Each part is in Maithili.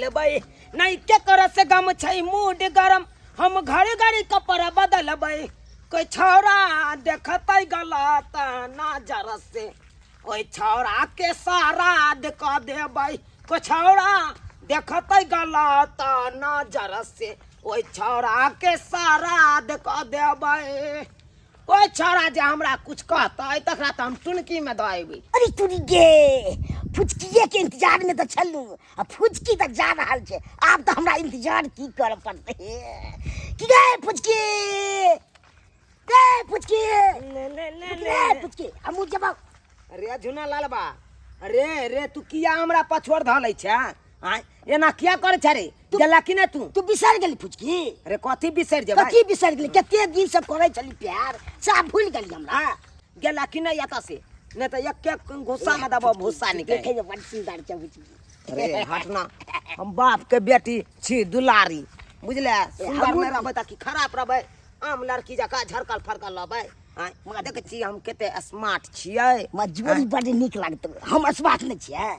देबै। नहि केकरो से गम छै मूड गरम, हम घड़ी घड़ी कपड़ा बदलबै। कोई छौड़ा देखतै गलत नजर से, ओहि छौड़ा के श्राद्ध कऽ देबै। कोई छौड़ा देखतै गलत नजर से, ओहि छौड़ा के श्राद्ध कऽ देबै। ओहि छौड़ा जे हमरा कुछ कहतै तकरा तऽ हम टुनकी में दऽ अयबै। अरे तुरी गे, फुचकिए के इंतजार में तऽ छलू, आ फुचकी तऽ जा रहल छै। आब तऽ हमरा इंतजार की करऽ पड़तै? की गे फुचकी, गे फुचकी, ले ले ले रे ले फुचकी, हमहूँ जेबौ। रे झुना लालबा, रे रे, तू किया हमरा पछोड़ धऽ लै छै? आँय, एना किया करै छै रे? गेला कि नहि तू? तू बिसरि गेली फुचकी? अरे कथी बिसरि जेबै? कथी बिसरि गेली? कते दिन से करै छली प्यार, सब भूलि गेली हमरा? गेला कि नहि एतऽ से? नहि तऽ एक एक घुस्सा में देबो भुस्सा निकल। देखे जे बड़ सुंदर छै फुचकी। अरे हटना, हम बाप के बेटी छी दुलारी, बुझले? सुंदर नहि रहबै तऽ की खराब रहबै? आम लड़की जकाँ झरकल फरकल रहबै? आँय, देखै छी हम कते स्मार्ट छियै। मजबूरी बड़ नीक लागतौ। हम स्मार्ट नहि छियै?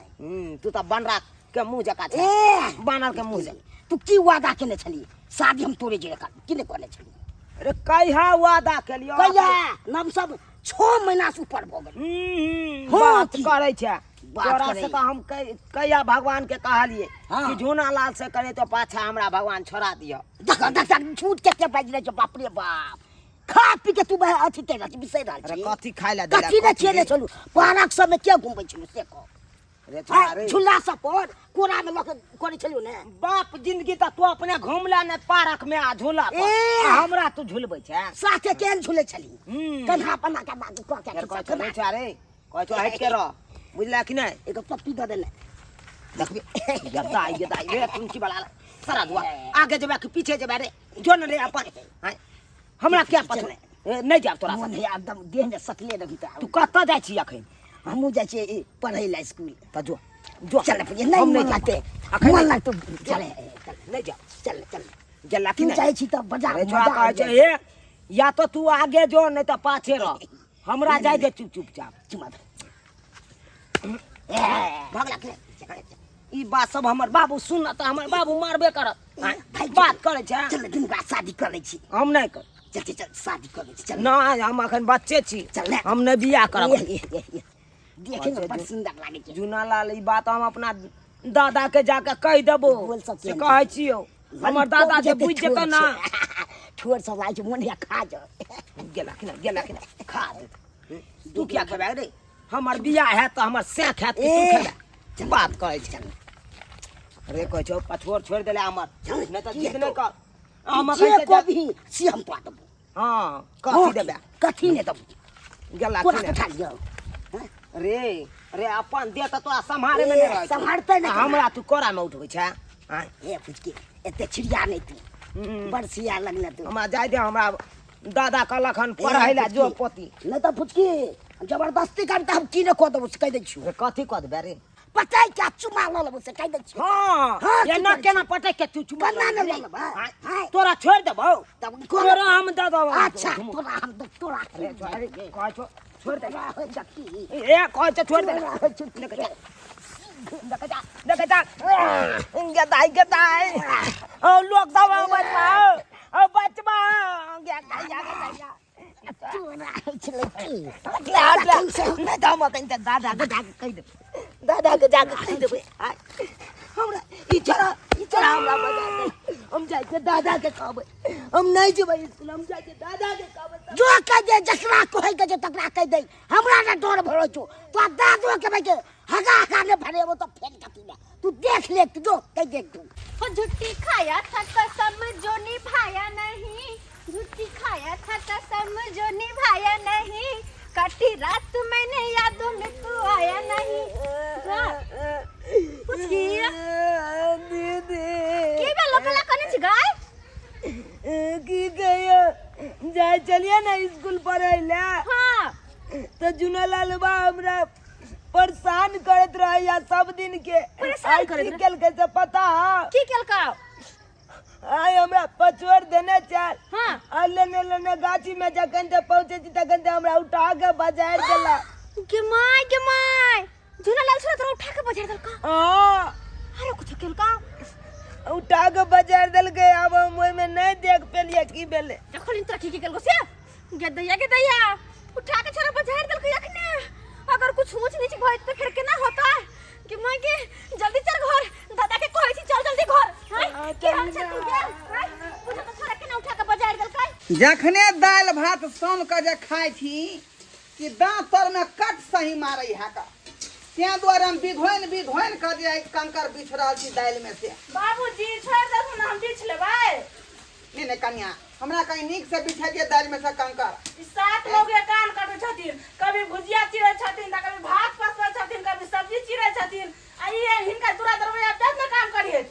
तू तऽ बनरा के मुँह जकाँ छै। ए बानर के मुँह जकाँ। तू की वादा केने छली, शादी हम तोरे जेरे करब? की नहि कहने छली? अरे कहिया वादा केलियौ? कहिया नम सब 6 महीना से ऊपर भऽ गेल। हँ, बात की? करै छै। बात तोरा करै। से तऽ हम कहिया भगवान के कहलिए कि झूना लाल से करे तो पाछा हमरा भगवान छोड़ा दियो। देख देख देख, झूठ के बाजि रहल छै। बाप रे बाप, खा पी के तू अथी कर रहल छी, बिसरि रहल अरे छी। कथी खाय ला देला? कथी नहि कथी खेने दे? छलू? पार्क सबमे किया घुमबै छलू से कह। रे छोड़ा रे। झूला सब पर कोरा में लऽ के करै छलियौ ने। बाप जिंदगी तऽ तू अपने घुमला ने पार्क में आ झूला पर। ए! आ हमरा तू झूलबै छै? साथे केहन झूलै छली? कन्हा पन्ना के बात कऽ के। यार कहै छौ रे छोड़ा रे, कहै छौ हटि के रह, बुझला कि नहि? एगो पप्पी दऽ देने देखबी गद्दाई गद्दाई रे तुमकी वाला सारा दुआ। आगे जेबे कि पीछे जेबे रे? जो न रे अपन। आँय, हमरा क्या पता? ए, नहीं जाब तोरा मोन साथे। है एकदम देह में सकले रही। तू कतऽ जाइ छी अखन? हमहूँ जाइ छियै ई पढ़ै लए स्कूल। तऽ जो जो। चल अपने, नहीं हम मन नहीं लागतै। अखन मन नहीं। लागतौ, चल चल। नहीं जाब। चल चल। गेला कि तू नहीं? जाइ छी तऽ बजा अरे छोड़ा, मजा कहै आबि छै जाइ। हे, या तो तू आगे जो, नहीं तऽ पाछे रह। हमरा जाइ दे चुप चुपचाप। चुमा दे। भगला कि नहीं? ई बात सब हमर बाबू सुन तऽ हमर बाबू मारबे करत। आँय, भाइ, बात करै छै। चल दुनू बात शादी कऽ लै छी। हम नहि कर। चल चल चल, शादी कऽ लै छी, चल। नहि, हम अखन बच्चे छी। चल ने। हम नहि बियाह करब। ये, ये, ये, ये। देखै मे अच्छा, बड़ सुन्दर लागै छै। जूना लाल, ई बात हम अपना दादा के जाके कहि देबो। बोल सब से केहन कहै छै? छियौ, हमर दादा जे बुझि जेतौ ना। ठोर सब लागै छै, मोन होइया खा जाउ। गेला कि नहि, गेला कि नहि? खा दे। तू किया खेबै रे? हमर बियाह हैत तऽ हमर सैं खायत कि तू ए, खेबै? बात कहै छै रे, कहै छौ पछोर छोड़ि देले हमर। चल, नहि तऽ की जिद नहि हेतौ? कर। हम जे अखन से जा- कहबही से हम तोरा देबौ। हँ, कथी देबै? कथी नहि देबौ? गेला कोना कि नहि? उठा लियौ? रे रे, अपन देह तऽ तोरा सम्हारे मे नहि ए, रहै छौ। सम्हारतै नहि। आ हमरा तू कोरा मे उठबै छै? आँय? ए फुचकी, एते छिड़िया नहि तू, बड़ सिया लगले तू। हमरा जाय दे, हमरा दादा कहलक हन पढ़ै लए जो पोती। नहि तऽ फुचकी, जबरदस्ती कर तऽ हम की नहि कऽ देबौ से कहि दै छियौ। रे, कथी कऽ देबै रे? पटै के चुमा लऽ लेबौ से कहि दै छियौ। हँ? हँ, की एना करै केना छी? पटक के तू चुमा केना लऽ नहि लेबै? लऽ लेबै? आँय? आँय? तोरा छोड़ि देबौ? तब तोरा हम दऽ देबौ। अच्छा, तोरा हम दे तोरा रे, छोड़ रे, कहै छौ छोड़ि दे। तोरा होइ छै की? ए, कहै छौ छोड़ि दे। तोरा होइ छै की? देख जा, देख जा, देख जा, गदाई गदाई, ओ लोक सब, ओ बचबा, ओ बचबा, गदाई गदाई। तोरा होइ छलै की? हटले हटले, नहि तऽ हम अखन तऽ दादा के जाके कहि देबै, दादा के जाके कहि देबै। आय, हमरा ई छोड़ा, ई छोड़ा हमरा बजा दे। हम जाइ छियै दादा के कहबै, हम नहि जेबै स्कूल, हम जाइ छियै दादा के कहबै। जो कहि दे, जकरा कहै के छै तकरा कहि दे। हमरा ने डर भरै छौ। तोरा दादो के भाई के हगा हगा ने भरेबो तऽ फेर कथी ने तू देख ले, तू जो कहि दे तू। हो झूठी खाया था कसम जो निभाया नहीं, झूठी खाया था कसम जो निभाया नहीं, काटी रात मैंने यादों में तू आया नहीं। जा, पुचकी। दीदी। की भेलो? कला कने छी गाय? की कहियो, जाइ चलिए ने स्कूल पढ़ै लए। तऽ जुना बा हमरा परेशान करैत रहैया सब दिन के। परेशान आइ करैत की रहै? केलकै से पता? की केलकौ? आइ हमरा पछोड़ देने चल। आ लेने लेने गाछी में जखन ते पहुँचे छी तखन ते हमरा उठा के बजारि देलक। गे my, गे my, झूना लाल छोरा तोरा उठा के बजार देलका? हाँ। अरे कुछ केलका? उठा के बजार देलकै। आब हम ओहिमे नहि देख पेलियै की भेलै। जखन तरक्की की केलको से गे दैया, गे दैया, उठा के छोरा बजार देलकै। अखने अगर कुछ ऊंच नीच भइत त फिर केना होता? कि माय के जल्दी चल घर, दादा के कहै छी चल जल्दी घर। हैं, हाँ, की हाल चल छै तू के? हैं, बुझा त छोरा केना उठा के बजार देलकै। जखने दालि भात सान कऽ जे खाइ छी कि दाँत तरमे कट सही मारै है का, तें दुआरे हम विधोनि विधोनि कऽ जे कंकर बिछ रहल छी दालिमे से। बाबूजी, छोड़ि देथुन, हम बिछ लेबै। नहि नहि कनिया, हमरा कहीं नीक से बिछै दालिमे से कंकर। ई सात लोग के कान कटै छथिन। कभी भुजिया चिरै छथिन तऽ कभी भात पसबै छथिन, कभी सब्जी चिरै छथिन, आ ई हिनका दूरा दरवैया तब ने काम करिए।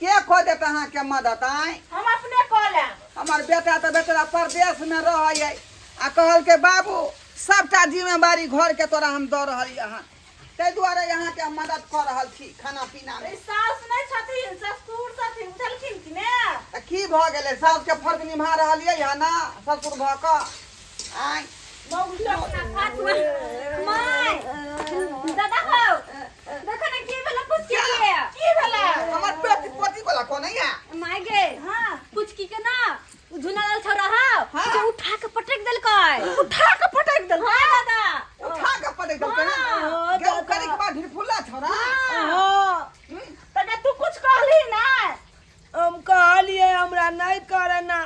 के कऽ देत अहाँके मदद आँय? हम अपने कऽ लेब। हमर बेटा तऽ बेचारा परदेशमे रहै आ कहलकै बाबू, सबटा जिम्मेवारी घरके तोरा हम दऽ रहलियै हन, ताहि दुआरे अहाँके हम मदद कऽ रहल छी खाना पीनामे। ई साउस नहि छथिन, ससुर छथिन, बुझलखिन कि ने? तऽ की भऽ गेलै? सासके फर्ज निभा रहलियै हँ ने ससुर भऽ कऽ आँय? माय, दादा हो, देखो ने की भेलै पुचकी के। की भेलै? हमर पेट पोती वाला कोन है? माय गे। हाँ। पुचकी के ना उ झुना लाल छोरा हौ। हाँ। से उठा के पटक देलकै। उठा के पटक देलकै? हाँ दादा। उठा के पटक देलकै? हाँ, गेहूँ दादा। करे के बाद ढिरफुल्ला छोरा। हाँ। तऽ तू कुछ कहली ना? हम कहलियै हमरा नहि करना,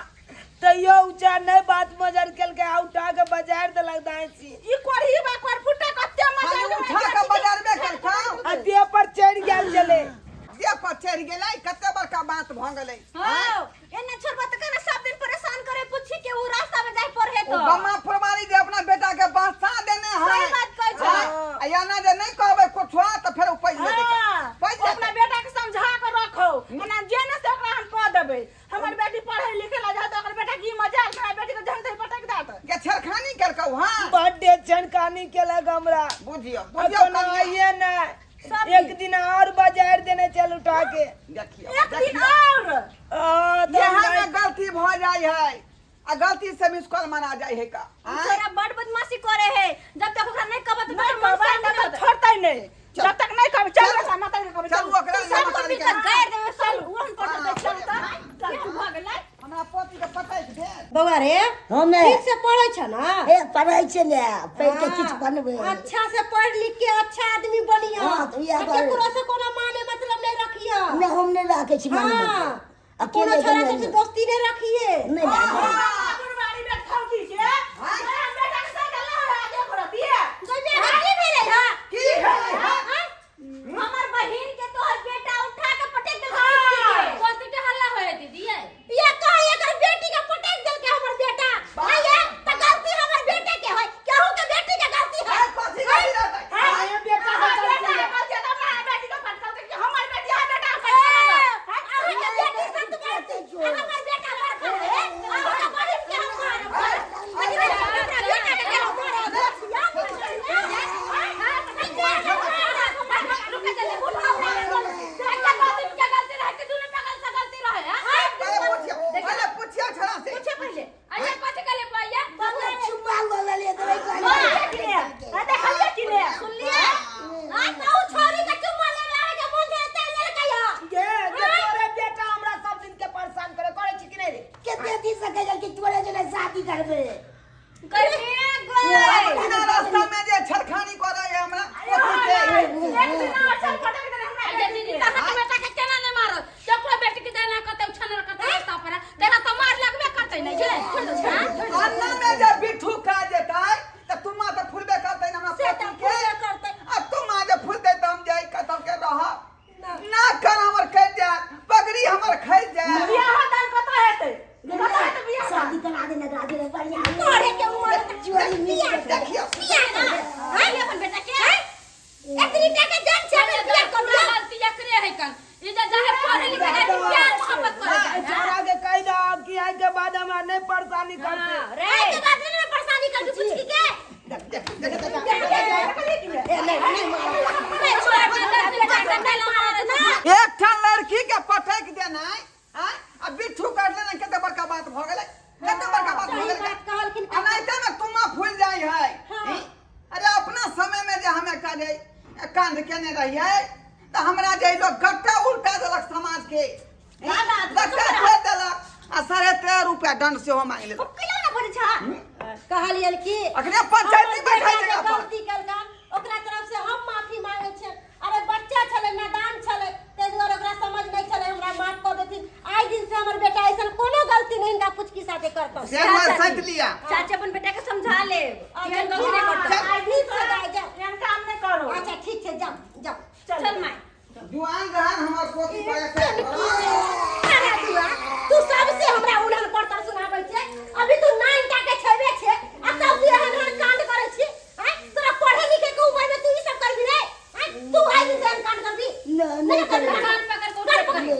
तैयो ऊँचा नहि बात मजर केलकै आ उठा के बजार देलक दासी। ई कोरही बा कोर फुटा कते मजा। खाली उठा के बजारबे केलकौ। आ देह पर चढ़ि गेल छलै। देह पर चढ़ि गेलै, कते बड़का बात भऽ गेलै। हाँ, एने छोड़बा त केना सब दिन परेशान करे पुछी के, उ रास्ता में जाय पर है ओ तो गम्मा फुलवारी जे अपना बेटा के बसा देने है। सही बात कहै छै। हाँ, आ एना जे नहि कहबै कुछो तऽ फेर ओ पैघ जेतै। हाँ, पैघ ओ अपना जेतै। बेटा के समझा के रखो, ओना जे ने से ओकरा हम कह देबै। हमर बेटी पढ़े लिखे ला जात, ओकर बेटा की मजा हमरा बेटी के जहन तक पटक दात। के छेड़खानी केलकौ? हाँ। बड्डे छनकानी केलक हमरा। बुझियौ, बुझियौ कोनो कनिया। आइए ने सब एक दिन और बाजार देने चल उठा के। देखियौ, एक दिन देखियौ। और। हाँ, तऽ इएह हम में गलती भऽ जाइ है आ गलती से मिस कॉल मारा जाइ है का आँय? छोरा बड़ बदमाशी करे है, जब तक ओकरा नहीं कहबा तो नहीं तोहर मन कहबै शांत तब नहीं तक होतै। छोड़तै नहीं। चल। जब तक नहीं कहबै, चल चल। बेटा, माता के कहबै। चलू ओकरा सब माता को के। मिलकर गारि देबै सब ओहन पर हाँ, चल त केहन भऽ गेलै। हमरा पोती के पटकि दे। बौआ रे। हमे। ठीक से पढ़ै छ ना? हे, पढ़ै छै ने, पढ़ि के किछु बनबै। अच्छा से पढ़ लिख के अच्छा आदमी बनिह। हाँ, तऽ इएह आ केकरो से कोनो माने मतलब नहीं रखिह। नहि, हम नहि राखै छी माने हाँ। मतलब। आ कोनो अकेले छोरा दुनिया सबसे मे। दोस्ती नहीं रखिए। नहि राखै। बुढ़वारी में ठौकी के हम बेटा के संग लहरा देख रतिए। गइया, की भेलै हँ? की भेलै हँ? हमर बहिन के तोहर बेटा उठा के पटक देलकै। कथी के हल्ला होय दीदी ये? ये कहे एकर बेटी के पटक देलकै हमर बेटा। आ ये त गलती हमर बेटे के है, केहू के बेटी के गलती है? आँय, कथी गलती रहतै? हाँ, ये बेटा हमर है बेटा गलती के है। गलती है तऽ हमरा बेटी के पटकलकै कि हमर बेटी है बेटा के पटकलकै? अहाँ के बेटी सत बरती आ हमर बेटा बड़का है। अहाँ के बहिन के हम मारब। हमरा बेटा के केना मारब? पहिले पुछियौ, पहिले पुछियौ छोरा से। चुम्मा लऽ लेलियै तऽ नहि कहलियै। देखलियै कि ने? गे, जे तोरे बेटा हमरा सब दिन के परेशान करे करे छी कि नहि रे? कते दिन से कहै कि तोरे जेना शादी करबै। बिना रास्ता में जे छेड़खानी करै है हमरा पोती के। एक दिन और चल पटक देने हमरा बेटी के। अन्ना में जे बिट्ठू खा जेतै तऽ तुमा तऽ फुलबे करतै ने हमरा पोती के। आ तुमा जे फुलतै तऽ हम जाइ कतौ के रहब ना कर, हमर कटि जायत पगड़ी, हमर खसि जायत। बियाह दान कतऽ हेतै? कतऽ हेतै बियाह दान? शादी करा देने राजे रे बढ़िया। पढ़े के उम्र जोड़ी मिल जेतै। देखियौ। एतनी टाका जान छै हमर बियाह कर लिअ। छोरा के कहि दह कि आइ के बाद हमरा नहि परेशानी करतै। आइ के बाद नहि ने परेशानी करबी पुचकी के। देख देख देख देख। देखलियै कि ने? ए, नहि नहि मारब। एकटा लड़की के पटकि देनाइ आँय, आ बिट्ठू काटि लेनाइ कते बड़का बात भऽ गेलै, कते बड़का बात भऽ सही गेलै। बात कहलखिन। एनाहिते ने तुमा फूलि जाइ है। हाँ। अरे, अपना समय में जे हम एकटा जे कांड केने रहियै तऽ हमरा जे लोग गट्टा उल्टा देलक समाज के। रुपया दंड सेहो मांगि लेलक। कैला ना बजै छा कहलियन कि अखने पंचायती हमर बैठाइ बेटा जे जगह पर। गलती केलकन ओकरा तरफ से हम माफी मांगे छियन। अरे बच्चा छलै, नादान छलै, ताहि दुआरे ओकरा समझ नहि छलै, हमरा माफ कऽ देथिन। आइ दिन से हमर बेटा ऐसन कोनो गलती नहि हिनका पुचकी साथे करतन। से दुआरे सैत लिया। चाची अपन बेटा के समझा ले। अच्छा, एहन गलती नहि करतौ। आइ दिन से जाय जा। एहन काम नहि करू। अच्छा ठीक छै, जाओ जाओ। चल माय। जुआन रहन हमर पोती पर अरे दुआ, तू सबसे हमरा उलहन पड़तर सुनाबै छै। अभी तू नाइन टा के छेबे छै आ तब तू एहन एहन कांड करै छी। आँय, तोरा पढ़े लिखे के उम्र में तू ई सब करबी रे? आँय, तू आइ दिन से एहन कांड करबी? नहीं करबी। कान पकड़ के कान पकड़ के।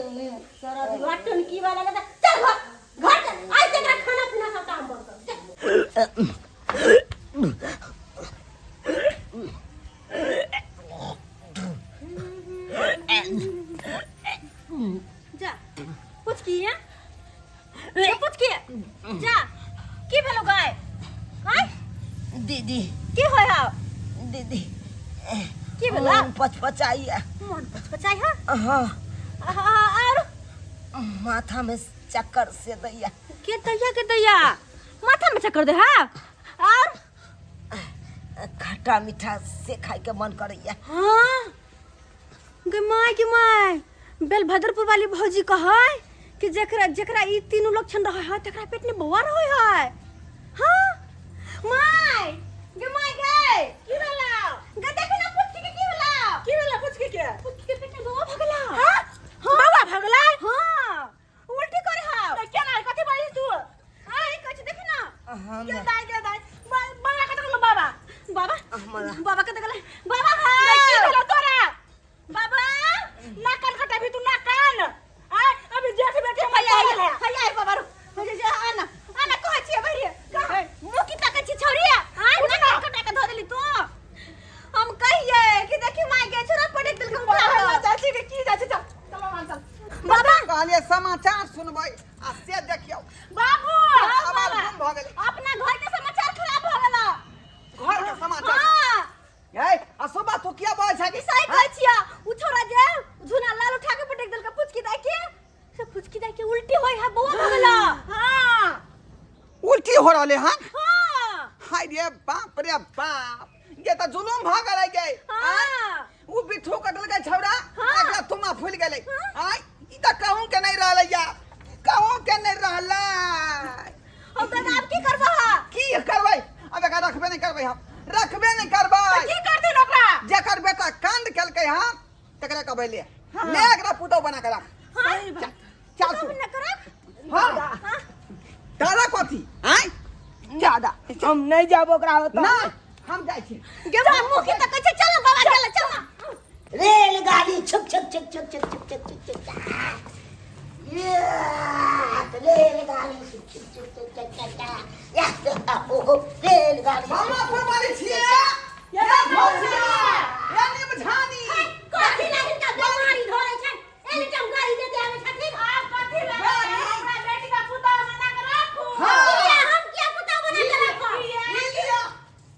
तोरा दुआ टुनकी वाला लगा। चल घर घर चल। आइ से एकरा खाना पीना सबटा हम बंद कर। चल। जा कुछ किया ये कुछ किया जा की भेलो गाय आय दीदी की होय हा दीदी की भेलो मन पचपचाइया। मन पचपचाइ हा? हाँ। और माथा में चक्कर से दैया। के दैया, के दैया माथा में चक्कर दे हा? और खट्टा मीठा से खाए के मन करैया। हाँ गे my, गे my, Belbhadrapur वाली भौजी कहै कि जेकरा जेकरा ई तीनू लक्षण रहै है तकरा पेट में बौआ रहै है। हाँ my, गे my, गे की भेला? गे देखी ना पुचकी के की भेला? की भेला पुचकी के? पुचकी के पेट में बौआ भगला। हाँ बौआ भगला? हाँ उल्टी करे हा। तऽ केना कथी बाजै तू? आइ कहै छी देखी ना। हाँ के दाइ, के दाइ बाबा कतऽ गेलो? बाबा बाबा हमरा। बाबा कतऽ गेलै? बाबा गे, की हा भेलो तोरा? बाबा ना कान कटाबी तू, ना कान। आय अभी जेठ बेटी हमर हैया पागल है। हैया बाबा रो जे जे आना आना कहै छियै भैया मुँह की ताकै छी छौड़िया? आय ना कान कटा के धऽ देली तू। हम कहिए कि देखी माय के छोरा पटक देलकै उठा बाबा कऽ। चाची के की जाइ छै? चल चल बाबा चल। बाबा कहलियै समाचार सुनबै आ से देखियौ बाबू आवाज गुम भऽ गेलै। अपना घर के समाचार खराब भऽ गेल। घर के समाचार? हाँ। ए असुबा तू किया बजै छै? सही कहै छियै, उ छोरा जे झुना लाल उठा के पटक देलकै पुचकी दाइ के, से पुचकी दाइ के उल्टी होय है, बौआ भऽ गेल। हाँ उल्टी हो रहले हन? हाँ। हाय रे बाप रे बाप, ये तऽ जुलुम भऽ गेलै गे। हाँ। उ बिट्ठू कटलकै छौड़ा। हाँ। एकरा तुमा फूलि गेलै। आय ई तऽ कहूँ के नहीं रहलै या, कहूँ के नहीं रहलै। हम तऽ आब की करबह? की करबै अब? एकरा रखबे नहीं करबै, हम रखबे नहीं करबै। की करथिन ओकरा? जेकर बेटा कांड केलकै हन तकरा कहबै ले ले एकरा पुतहु बना के राख। सही बात। चल तू। ना करब। हाँ दादा कथी आय दादा हम नहीं जाब ओकरा ओतऽ। ना हम जाइ छी। गे माय मुँह की तकै छै? चल ना बाबा, चल चल ना। रेलगाड़ी छुक छुक छुक छुक छुक छुक छुक छुक छुक ये रेलगाड़ी छुक छुक छुक छुक छुक छुक या ओ रेलगाड़ी। मामा फरमारी छियै ये भौसिया ये निमझानी। कथी ला हिनका बेमारी धरै छनि? एनी टाइम गाड़ी देते आबै छथिन। आब कथी लए हमरा बेटी का पुतहु बना के राखू? हाँ। किया हम किया पुतहु बना के राखब? ई लिया,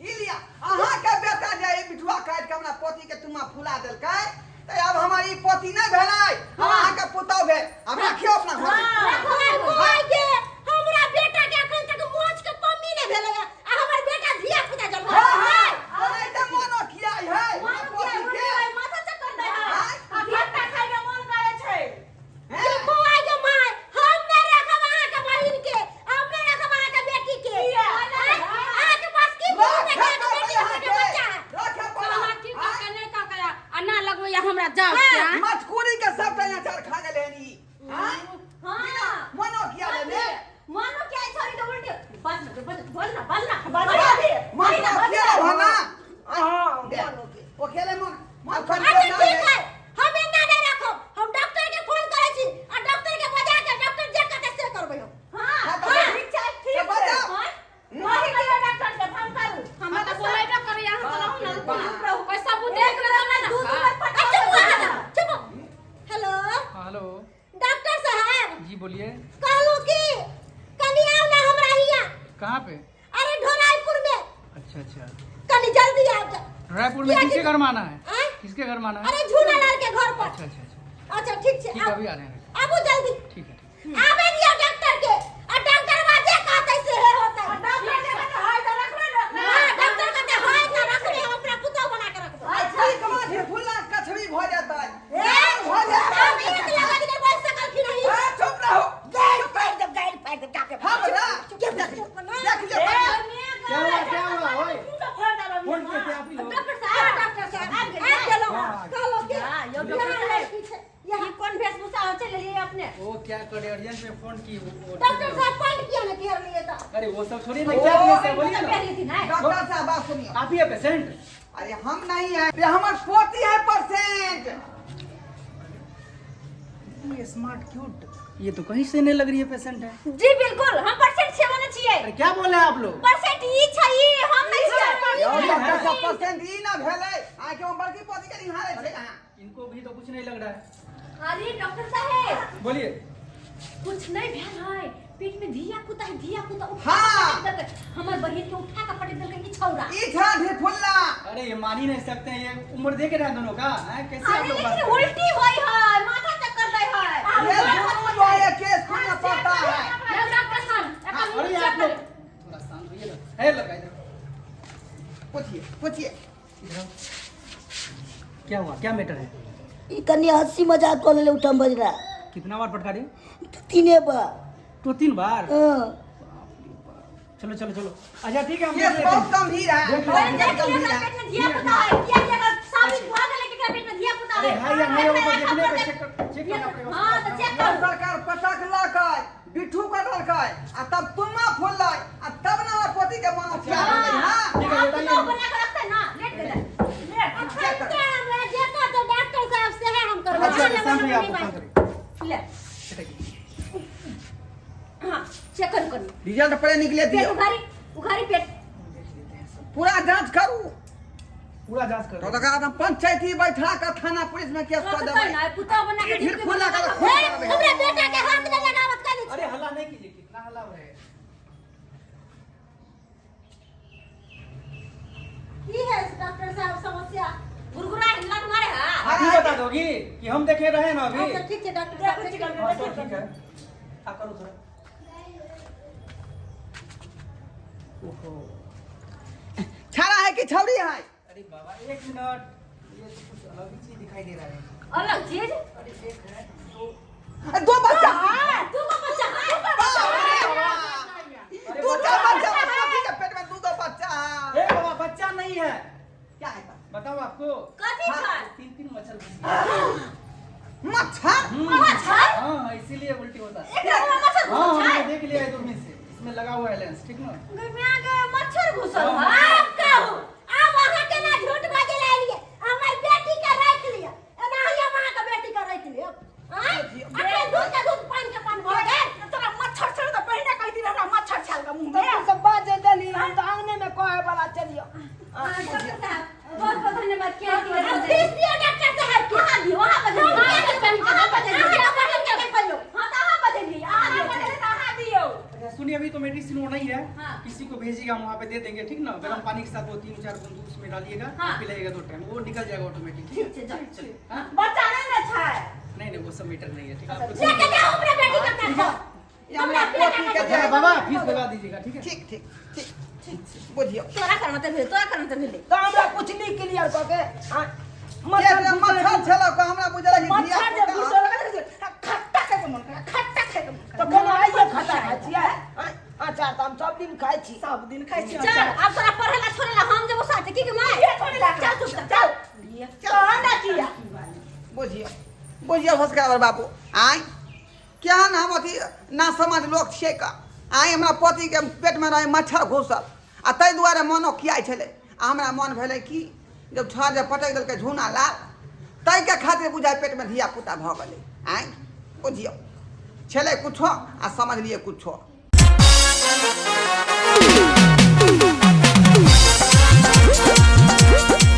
ई लिया, अहाँके बेटा जे ई बिठुआ काटि के हमरा पोती के तुमा फुला देलकै तऽ आब हमर ई पोती नहि भेलै, हम अहाँके पुतहु भेल। आब राखियौ अपना घर में। राखो माय के, हमरा बेटा के अखन तक मोछ के कमी नहि भेलै आ हमर बेटा धिया पुता जन्म। हाँ, हाँ, ओनाहिते मोनो खियाइ है हमरा पोती के। माथा चक्कर दै है। आँय? आ खट्टा खाइ के मन करै छै। हैं? बौआ के my, हम नहि राखब अहाँके बहिन के, हम नहि राखब अहाँके बेटी के। किया? आँय? अहाँके पास की प्रूफ है कि राखै अहाँके बेटी के पड़तै पेट में बच्चा है? राखै अहाँ पड़त। की कहके नहि कहके आ ना लगबैया हमरा जाउ से, आँय? मटकुरी के सबटा अचार खा गेलै हन ई। आँय? हाँ मोनो किया लेने? मानो क्या है छोरी के उल्टी बज बज बज ना बज ना बज मोनो किया हो ना? हाँ। दे। ओ खेले मन मन अच्छा ठीक है, हम एना नहि राखब। हम डॉक्टर के फोन करै छी आ डॉक्टर के बजा के डॉक्टर जे कहतै से करबै हम। हाँ हाँ, तऽ ठीक छै, ठीक तऽ छै। बजाउ। हाँ वही कहियो डॉक्टर के फोन करू। हमरा तऽ बोलेबे करैया, अहाँ तऽ रहू ने, रुकू ने। कोइ सबूत देख लेतौ ने। दू दू बेर आ चुप अहाँ, चुप। हेलो। हाँ, हेलो डॉक्टर साहब। जी बोलिए। कहलहुँ कि कनी आउ ना हमरा हियाँ। कहाँ पे? अरे ढोराईपुर में। अच्छा अच्छा, कनी जल्दी आउ जा। रायपुर में किसके घर में आना है? आँय? किसके घर में आना है? अरे झूलालाल के घर पर। अच्छा अच्छा अच्छा। अच्छा ठीक छै। ठीक है, आउ। अभी आ रहे हैं। आबू जल्दी। ठीक है, ठीक। आबे दियौ डॉक्टर के आ डॉक्टर की वो डॉक्टर साहब पैंट किया ना पहन लिए तो अरे वो सब छोड़िए ना, क्या केस है बोलिए ना। पहनी थी ना। डॉक्टर साहब बात सुनिए। आप ही है पेशेंट? अरे हम नहीं है, अरे हमर पोती है परसेंट। ये स्मार्ट क्यूट, ये तो कहीं से नहीं लग रही है पेशेंट है। जी बिल्कुल, हम परसेंट छे बने छियै। अरे क्या बोल रहे हैं आप लोग? परसेंट ई छै, ई हम नहीं छियै। यौ डॉक्टर साहब परसेंट ई ना भेलै, आइ के हम बड़की पोती के निहारे छै अहाँ। इनको भी तो कुछ नहीं लग रहा है। अरे डॉक्टर साहेब बोलिए। कुछ नहीं भेल है, पेट में धिया पुता है, धिया पुता उठा हाँ। के पटक देलकै। हमर बहिन के उठा के पटक देलकै ई छौरा। ई छा ढेर फुल्ला। अरे ये मान ही नहीं सकते हैं, ये उम्र देख रहे हैं दोनों का, हैं? कैसे आप अरे लोग बात लेकिन कर रहे हैं? उल्टी होई है, माथा चक्कर दै है। ये दोनों जो है केस सुनना पड़ता है। डॉक्टर साहब एकर अरे मुंह आप चेक लोग करू। थोड़ा शांत होइए ना। है लगा इधर। पूछिए पूछिए। इधर आओ। क्या हुआ, क्या मैटर है? ई कनी हंसी मजाक कऽ लेले उठम बजरा। कितना बार पटका दिए? तीने बार। तो 3 बार? हाँ। चलो चलो चलो, अच्छा ठीक है, हम केस देख लेते बहुत हैं। गंभीर है, देख बहुत लेते हैं। देख लियो गंभीर एकरा है। पेट में धिया पुता है, किया कि अगर साबित भऽ गेलै कि एकरा पेट में धिया पुता अरे है। है या नहीं वो तो देखने पे चेक करना पड़ेगा। हां तो चेक करू। सरकार पटकलकै, बिट्ठू कटलकै आ तब तुमा फुललै आ तब ना हमर पोती के मन उठिया गेलै। हां ठीक है, आब तो बताइए। बना के रखते ना, लेट गेलै। लेट। चेक कर। हमरा जे कहते डॉक्टर साहब से है हम करबै। अच्छा, शांत होइए आप, शांत होइए। ले। हां चेक करू करू। रिजल्ट पहले निकले पेट दियो। उघारी उघारी पेट। पूरा जांच करू। पूरा जांच करो। तो तकरा हम पंचायती बैठा के थाना पुलिस में केस कऽ रखते देबै। ना, पुता बना के ढेर फुला के हे, हमरा बेटा के हाथ में लगावत काली। अरे हल्ला नहीं कीजिए, कितना हल्ला हो रहा है। की है डॉक्टर साहब समस्या? गुरगुरा हिल्ला मारे हा। आप ही बता दोगी कि हम देखे रहे ना अभी। अच्छा ठीक है डॉक्टर साहब। हाँ, तो ठीक है, आप करो थोड़ा। ओहो छाड़ा है कि छौड़ी है? अरे बाबा एक मिनट, ये तो कुछ अलग ही चीज दिखाई दे रहा है। अलग चीज? अरे एक है दो, दो बच्चा है। दू गो बच्चा है। बाप रे बाप। दू टा बच्चा, पोती के पेट में दू गो बच्चा है। ए बाबा बच्चा नहीं है। क्या है? बताओ आपको। कथी छै? 3-3 मच्छर घुस गए। मच्छर? मच्छर? हाँ इसीलिए उल्टी होता है। एकरा में मच्छर हाँ घुसल छै? हमने देख लिया है दूरबीन से, इसमें लगा हुआ है लेंस, ठीक ना? गमिया के मच्छर घुसल है। आब कहू, आब अहाँ केना झूठ बाजै लए एलियै? हमर बेटी के राखि लिअ, एनाही हम अहाँके बेटी के राखि लेब। आँय? अखन दूध के दूध पानि के पानि भऽ गेल। तोरा मच्छर छल तऽ पहिने कहती हमरा मच्छर छल के मुँह में। तू सब बाजे देली, हम तऽ आंगने में कहे वाला चलियो। डॉक्टर साहब बहुत बहुत धन्यवाद। क्या आब फीस दिअ डॉक्टर साहब के। अहाँ दियौ, अहाँ बदलियौ। अहाँ बदलियौ। अहाँ बहिन के देखलियौ। हाँ तऽ अहाँ बदलियै, अहाँ अहाँ दियौ। बदले तऽ अहाँ दियौ। अच्छा सुनिए, अभी तो मेडिसिन वो नहीं है। हाँ। किसी को भेजिएगा, हम वहाँ पे दे देंगे, ठीक ना? गर्म पानी के साथ वो 3-4 बूंद उसमें डालिएगा। हाँ। पिलाइएगा 2 टाइम, वो निकल जाएगा ऑटोमेटिक। ठीक है, चलिए। हाँ? बच्चा नहीं ने छै। नहीं नहीं वो सब मैटर नहीं है, ठीक है? आपको लेके जाओ हमरा बेटी के पास। ये हमरा पोती के अच्छा, जे बाबा फीस लगा दीजिएगा, ठीक है? ठीक ठीक ठीक ठीक बुझियौ। तोरा करना तऽ भेलै, तोरा करना तऽ भेलै। तऽ हमरा कुछ नहीं क्लियर कऽ के के मच्छर जे मच्छर छलौ के हमरा बुझल कि धिया मच्छर जे पुता। घुसल लगै छै, खट्टा खाय के मन करे, खट्टा खाय के मन करे। तऽ कोनो आइए खट्टा खाइ छियै? अचार तऽ हम सब दिन खाइ छी। सब दिन खाइ छी चल अचार। आब तोरा पढ़े ला छोड़े ला हम जेबो साथे, की के माय? किया छोड़े ला? चल चुप कर, चल। कह ना किया। बुझियौ बुझियौ सब्सक्राइबर बाबू, आँय केहन हम अथी ना समझ लोक छियै का। आँय हमरा पोती के पेट में रहे मच्छर घुसल आ ताहि दुआरे मनो किया छलै। आ हमरा मन भेलै कि जब छड़ जे पटकि देलकै झूना लाल, ताहिके खातिर बुझाइ पेट में धिया पुता भऽ गेलै। आँय बुझियौ छलै कुछो आ समझलियै कुछो।